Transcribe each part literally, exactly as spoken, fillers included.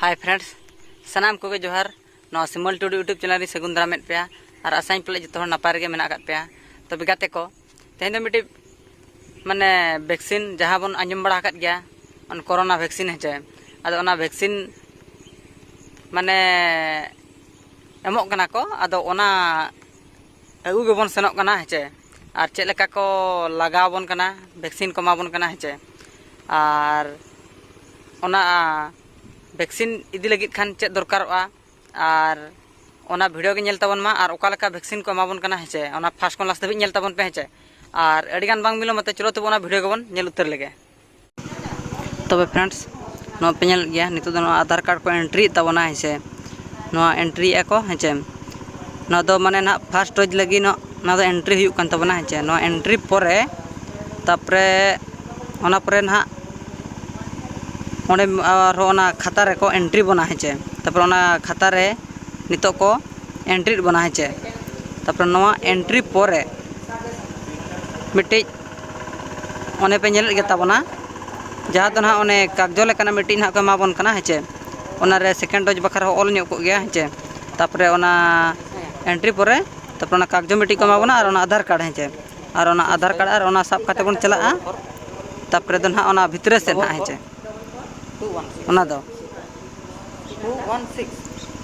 Hi friends, ᱥᱟᱱᱟᱢ ᱠᱚᱜᱮ ᱡᱚᱦᱟᱨ᱾ ᱱᱚᱣᱟ ᱥᱤᱢᱚᱞ ᱴᱩᱰᱩ YouTube channel ᱨᱤᱧ ᱥᱟᱹᱜᱩᱱ ᱫᱟᱨᱟᱢᱮᱫ ᱯᱮᱭᱟ ᱟᱨ ᱟᱥᱟᱧ ᱯᱟᱞᱮ ᱡᱚᱛᱚ ᱦᱚᱲ ᱱᱟᱯᱟᱭ ᱨᱮᱜᱮ ᱢᱮᱱᱟᱜ ᱟᱠᱟᱫ ᱯᱮᱭᱟ᱾ ᱛᱚᱵᱮ ᱜᱟᱛᱮ ᱠᱚ, ᱛᱮᱦᱮᱧ ᱫᱚ ᱢᱤᱫᱴᱤᱡ ᱢᱟᱱᱮ vaccine ᱡᱟᱦᱟᱸ ᱵᱚᱱ ᱟᱸᱡᱚᱢ ᱵᱟᱲᱟ ᱟᱠᱟᱫ ᱜᱮᱭᱟ, ᱚᱱᱟ corona vaccine, ᱦᱮᱸ ᱪᱮ? ᱟᱫᱚ ᱚᱱᱟ vaccine ᱢᱟᱱᱮ ᱮᱢᱚᱜ ᱠᱟᱱᱟ ᱠᱚ, ᱟᱫᱚ ᱚᱱᱟ ᱟᱹᱜᱩ ᱜᱮᱵᱚᱱ ᱥᱮᱱᱚᱜ ᱠᱟᱱᱟ, ᱦᱮᱸ ᱪᱮ? ᱟᱨ ᱪᱮᱫ ᱞᱮᱠᱟ ᱠᱚ ᱞᱟᱜᱟᱣ ᱟᱵᱚᱱ ᱠᱟᱱᱟ, vaccine ᱠᱚ ᱮᱢᱟ ᱵᱚᱱ ᱠᱟᱱᱟ, ᱦᱮᱸ ᱪᱮ? ᱟᱨ ᱚᱱᱟ vaccine ᱤᱫᱤ ᱞᱟᱹᱜᱤᱫ ᱠᱷᱟᱱ ᱪᱮᱫ ᱫᱚᱨᱠᱟᱨᱚᱜᱼᱟ, ᱟᱨ ᱚᱱᱟ video ᱜᱮ ᱧᱮᱞ ᱛᱟᱵᱚᱱ ᱢᱟ, ᱟᱨ ᱚᱠᱟ ᱞᱮᱠᱟ vaccine ᱠᱚ ᱮᱢᱟ ᱵᱚᱱ ᱠᱟᱱᱟ, ᱦᱮᱸ ᱪᱮ? ᱚᱱᱟ first ᱠᱷᱚᱱ last ᱫᱷᱟᱹᱵᱤᱡ ᱧᱮᱞ ᱛᱟᱵᱚᱱ ᱯᱮ, ᱦᱮᱸ ᱪᱮ? ᱟᱨ ᱟᱹᱰᱤ ᱜᱟᱱ ᱵᱟᱝ ᱵᱤᱞᱚᱢ ᱟᱛᱮ ᱪᱚᱞᱚ ᱛᱚᱵᱮ ᱚᱱᱟ video ᱜᱮᱵᱚᱱ ᱧᱮᱞ ᱩᱛᱟᱹᱨ ᱞᱮᱜᱮ᱾ ᱛᱚᱵᱮ friends, ᱱᱚᱣᱟ ᱯᱮ ᱧᱮᱞᱮᱫ ᱜᱮᱭᱟ, ᱱᱤᱛᱚᱜ ᱫᱚ ᱱᱚᱣᱟ ᱟᱫᱷᱟᱨ card ᱠᱚ entry ᱮᱫ ᱛᱟᱵᱚᱱᱟ, ᱦᱮᱸ ᱪᱮ? ᱱᱚᱣᱟ entry ᱮᱫᱼᱟ ᱠᱚ, ᱦᱮᱸ ᱪᱮ? ᱱᱚᱣᱟ ᱫᱚ ᱢᱟᱱᱮ ᱱᱟᱦᱟᱜ first dose ᱞᱟᱹᱜᱤᱫ ᱱᱚ-, ᱱᱚᱣᱟ ᱫᱚ entry ᱦᱩᱭᱩᱜ ᱠᱟᱱ ᱛᱟᱵᱚᱱᱟ, ᱦᱮᱸ ᱪᱮ? ᱱᱚᱣᱟ entry ᱯᱚᱨᱮ, ᱛᱟᱨᱯᱚᱨᱮ ᱚᱱᱟ ᱯᱚᱨᱮ ᱱᱟᱦᱟᱜ ᱚᱸᱰᱮ ᱟᱨᱦᱚᱸ ᱚᱱᱟ ᱠᱷᱟᱛᱟ ᱨᱮᱠᱚ entry ᱵᱚᱱᱟ, ᱦᱮᱸ ᱪᱮ? ᱛᱟᱨᱯᱚᱨᱮ ᱚᱱᱟ ᱠᱷᱟᱛᱟ ᱨᱮ ᱱᱤᱛᱚᱜ ᱠᱚ entry ᱮᱫ ᱵᱚᱱᱟ, ᱦᱮᱸ ᱪᱮ? ᱛᱟᱨᱯᱚᱨᱮ ᱱᱚᱣᱟ entry ᱯᱚᱨᱮ ᱢᱤᱫᱴᱤᱡ ᱚᱱᱮ ᱯᱮ ᱧᱮᱞᱮᱫ ᱜᱮ ᱛᱟᱵᱚᱱᱟ, ᱡᱟᱦᱟᱸ ᱫᱚ ᱱᱟᱦᱟᱜ ᱚᱱᱮ ᱠᱟᱜᱡᱚ ᱞᱮᱠᱟᱱᱟᱜ ᱢᱤᱫᱴᱤᱡ ᱱᱟᱦᱟᱜ ᱠᱚ ᱮᱢᱟ ᱵᱚᱱ ᱠᱟᱱᱟ, ᱦᱮᱸ ᱪᱮ? ᱚᱱᱟ ᱨᱮ second dose ᱵᱟᱠᱷᱨᱟ ᱦᱚᱸ ᱚᱞ ᱧᱚᱜ ᱠᱚᱜ ᱜᱮᱭᱟ, ᱦᱮᱸ ᱪᱮ? ᱛᱟᱨᱯᱚᱨᱮ ᱚᱱᱟ entry ᱯᱚᱨᱮ, ᱛᱟᱨᱯᱚᱨᱮ ᱚᱱᱟ ᱠᱟᱜᱡᱚ ᱢᱤᱫᱴᱤᱡ ᱠᱚ ᱮᱢᱟ ᱵᱚᱱᱟ ᱟᱨ ᱚᱱᱟ ᱟᱫᱷᱟᱨ card, ᱦᱮᱸ ᱪᱮ? ᱟᱨ ᱚᱱᱟ ᱟᱫᱷᱟᱨ card ᱟᱨ ᱚᱱᱟ ᱥᱟᱵ ᱠᱟᱛᱮ ᱵᱚᱱ ᱪᱟᱞᱟᱜᱼᱟ, ᱛᱟᱨᱯᱚᱨᱮ ᱫᱚ ᱱᱟᱦᱟᱜ ᱚᱱᱟ ᱵᱷᱤᱛᱨᱤ ᱥᱮᱫ ᱱᱟᱦᱟᱜ, ᱦᱮᱸ ᱪᱮ? ᱚᱱᱟ ᱫᱚ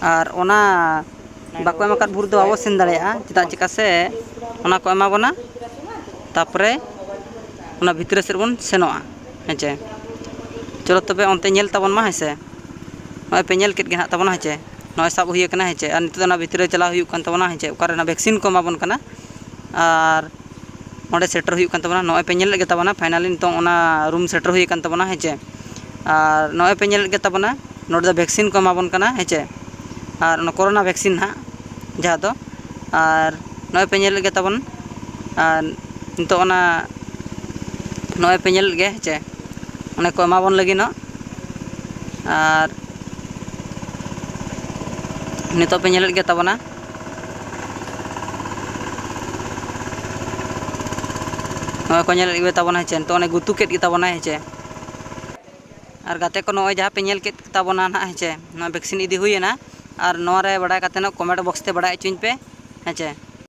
ᱟᱨ ᱚᱱᱟ ᱵᱟᱠᱚ ᱮᱢ ᱟᱠᱟᱫ ᱵᱷᱳᱨ ᱫᱚ ᱵᱟᱵᱚ ᱥᱮᱱ ᱫᱟᱲᱮᱭᱟᱜᱼᱟ, ᱪᱮᱫᱟᱜ ᱪᱤᱠᱟ ᱥᱮ ᱚᱱᱟ ᱠᱚ ᱮᱢᱟ ᱵᱚᱱᱟ, ᱛᱟᱨᱯᱚᱨᱮ ᱚᱱᱟ ᱵᱷᱤᱛᱨᱤ ᱥᱮᱫ ᱵᱚᱱ ᱥᱮᱱᱚᱜᱼᱟ, ᱦᱮᱸ ᱪᱮ? ᱪᱚᱞᱚ ᱛᱚᱵᱮ ᱚᱱᱛᱮ ᱧᱮᱞ ᱛᱟᱵᱚᱱ ᱢᱟ, ᱦᱮᱸ ᱥᱮ? ᱱᱚᱜᱼᱚᱭ ᱯᱮ ᱧᱮᱞ ᱠᱮᱫ ᱜᱮ ᱱᱟᱦᱟᱜ ᱛᱟᱵᱚᱱᱟ, ᱦᱮᱸ ᱪᱮ? ᱱᱚᱜᱼᱚᱭ ᱥᱟᱵ ᱦᱩᱭ ᱟᱠᱟᱱᱟ, ᱦᱮᱸ ᱪᱮ? ᱟᱨ ᱱᱤᱛᱚᱜ ᱫᱚ ᱚᱱᱟ ᱵᱷᱤᱛᱨᱤ ᱨᱮ ᱪᱟᱞᱟᱣ ᱦᱩᱭᱩᱜ ᱠᱟᱱ ᱛᱟᱵᱚᱱᱟ, ᱦᱮᱸ ᱪᱮ? ᱚᱠᱟ ᱨᱮ ᱚᱱᱟ vaccine ᱠᱚ ᱮᱢᱟ ᱵᱚᱱ ᱠᱟᱱᱟ, ᱟᱨ ᱚᱸᱰᱮ ᱥᱮᱴᱮᱨ ᱦᱩᱭᱩᱜ ᱠᱟᱱ ᱛᱟᱵᱚᱱᱟ᱾ ᱱᱚᱜᱼᱚᱭ ᱯᱮ ᱧᱮᱞᱮᱫ ᱜᱮ ᱛᱟᱵᱚᱱᱟ, finally ᱱᱤᱛᱚᱜ ᱚᱱᱟ room ᱥᱮᱴᱮᱨ ᱦᱩᱭ ᱟᱠᱟᱱ ᱛᱟᱵᱚᱱᱟ, ᱦᱮᱸ ᱪᱮ? ᱟᱨ ᱱᱚᱜᱼᱚᱭ ᱯᱮ ᱧᱮᱞᱮᱫ ᱜᱮ ᱛᱟᱵᱚᱱᱟ, ᱱᱚᱰᱮ ᱫᱚ vaccine ᱠᱚ ᱮᱢᱟ ᱵᱚᱱ ᱠᱟᱱᱟ, ᱦᱮᱸ ᱪᱮ? ᱟᱨ ᱚᱱᱟ corona vaccine ᱱᱟᱦᱟᱜ, ᱡᱟᱦᱟᱸ ᱫᱚ, ᱟᱨ ᱱᱚᱜᱼᱚᱭ ᱯᱮ ᱧᱮᱞᱮᱫ ᱜᱮ ᱛᱟᱵᱚᱱ, ᱟᱨ ᱱᱤᱛᱚᱜ ᱚᱱᱟ ᱱᱚᱜᱼᱚᱭ ᱯᱮ ᱧᱮᱞᱮᱫ ᱜᱮ, ᱦᱮᱸ ᱪᱮ? ᱚᱱᱮ ᱠᱚ ᱮᱢᱟ ᱵᱚᱱ ᱞᱟᱹᱜᱤᱫ ᱱᱚᱜ, ᱟᱨ ᱱᱤᱛᱚᱜ ᱯᱮ ᱧᱮᱞᱮᱫ ᱜᱮ ᱛᱟᱵᱚᱱᱟ, ᱱᱚᱜᱼᱚᱭ ᱠᱚ ᱧᱮᱞᱮᱫ ᱜᱮ ᱛᱟᱵᱚᱱᱟ, ᱦᱮᱸ ᱪᱮ? ᱱᱤᱛᱚᱜ ᱚᱱᱮ ᱜᱩᱛᱩ ᱠᱮᱫ ᱜᱮ ᱛᱟᱵᱚᱱᱟᱭ, ᱦᱮᱸ ᱪᱮ? ᱟᱨ ᱜᱟᱛᱮ ᱠᱚ, ᱱᱚᱜᱼᱚᱭ ᱡᱟᱦᱟᱸ ᱯᱮ ᱧᱮᱞ ᱠᱮᱫ ᱛᱟᱵᱚᱱᱟ ᱱᱟᱦᱟᱜ, ᱦᱮᱸ ᱪᱮ, ᱱᱚᱣᱟ vaccine ᱤᱫᱤ ᱦᱩᱭᱮᱱᱟ᱾ ᱟᱨ ᱱᱚᱣᱟ ᱨᱮ ᱵᱟᱲᱟᱭ ᱠᱟᱛᱮ ᱱᱟᱜ comment box ᱛᱮ ᱵᱟᱲᱟᱭ ᱦᱚᱪᱚᱧ ᱯᱮ, ᱦᱮᱸ ᱪᱮ᱾